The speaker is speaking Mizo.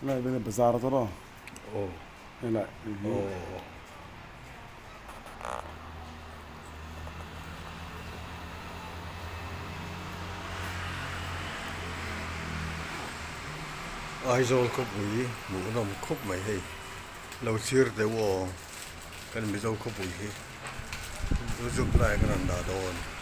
Helai vela bazar a tawrh aw. Aw. Helai hei hi. Aw. Aizawl khawpui hmuhnawm khawp mai hei lo chhir deuh aw kan Mizo khawpui hi zuk lai kan rawn dah dawn.